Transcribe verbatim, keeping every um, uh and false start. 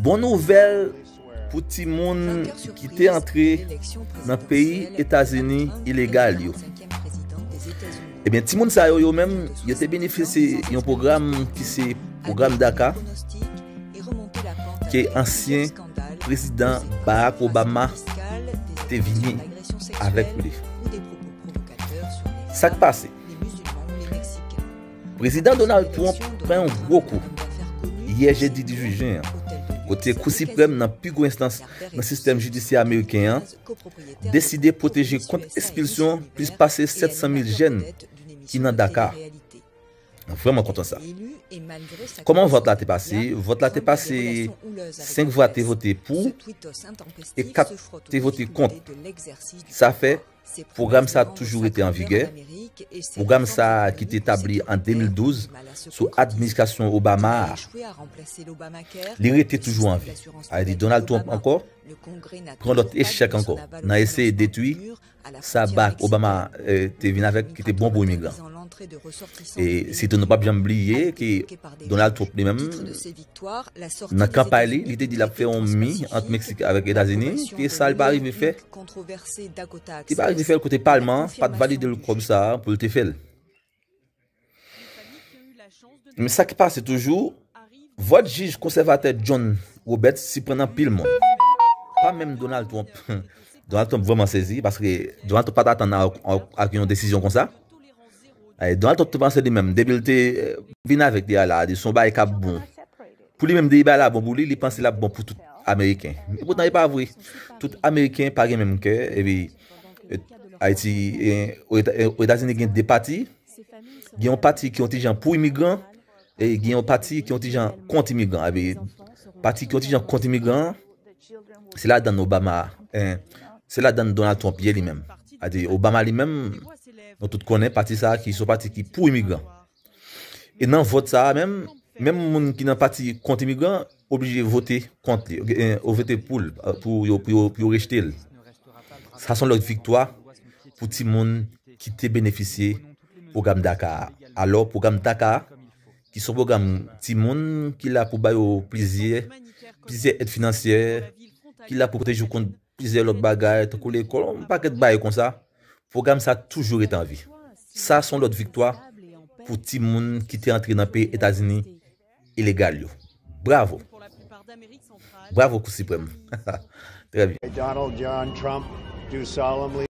Bon nouvèl pou timoun ki te antre nan peyi Etazini ilegal yo. Ebyen, timoun sa yo, yo menm, yo te benefisye yon pwogram ki se pwogram DACA, ke ansyen prezidan Barack Obama te vini avèk li. Sa k pase? Prezidan Donald Trump pran yon gwo kou yè jedi dizuit jen an, kote Kou Siprèm nan pi gwo enstans nan sistèm jidisyè ameriken an deside pwoteje kont ekspilsyon plis pase sèt san mil jèn ki nan DACA. Mwen vrèman kontan sa. Kòman vòt la te pase? Vòt la te pase, senk vwa te vote pou e kat te vote kont. Sa fè pwogram sa toujou rete an vigè. Pwogram sa ki te tabli an de mil douz sou administrasyon Obama a, li rete toujou an vi. Sa vle di Donald Trump ankò pran lòt echèk ankò nan eseye detwi sa Barack Obama, eh, te vin avèk ki te bon pou imigran. E sitou nou p ap janm bliye ke Donald Trump li menm, nan kanpay li, li te di l ap fè yon mi ant Meksik avèk Etazini, ke sa li pa rive fè. Li pa rive fè l kote palman an pa t valide l kòb sa a pou l te fè l. Men sa ki pase toujou, vòt jij konsèvatè John Roberts siprann anpil moun. Pa menm Donald Trump. Donald Trump vrèman sezi, paske Donald Trump pa t atann a, a, ak yon desizyon konsa. E Donald Trump te panse li menm, depi l te, eh, vin avèk li a la, li se yon bagay k ap bon. Pou li menm, depi bagay la bon pou li, li panse l ap bon pou tout Ameriken. Men poutan, e pa vre. Tout Ameriken pa gen menm kè, epi, eh, Ayiti, eh, o Eta-, eh, o Etazini gen de pati, gen yon pati ki yon ti jan pou imigran, e gen yon pati ki yon ti jan kont imigran. Epi, pati ki yon ti jan kont imigran, se ladann Obama, eh, se ladann Donald Trump ye li menm. Sa vle di Obama li menm, nou tout konnen pati sa a ki se yon pati ki pou imigran. E nan vòt sa a menm, menm moun ki nan pati kont imigran oblije vote kont li, eh, ou vote pou l, eh, pou yo, pou yo, pou yo rejte l. Sa se yon lòt viktwa pou timoun ki te benefisye pwogram DACA a. Alò, pwogram DACA a, ki se yon pwogram timoun ki la pou ba yo plizyè, plizyè èd finansyè, ki la pou pwoteje w kont plizyè lòt bagay, tankou lekòl, yon pakèt bagay konsa. Pwogram sa toujou rete an vi. Sa se yon lòt viktwa pou timoun ki te antre nan peyi Etazini ilegal yo. Bravo! Bravo, Kou Siprèm! Trè byen. Donald John Trump, do solemnly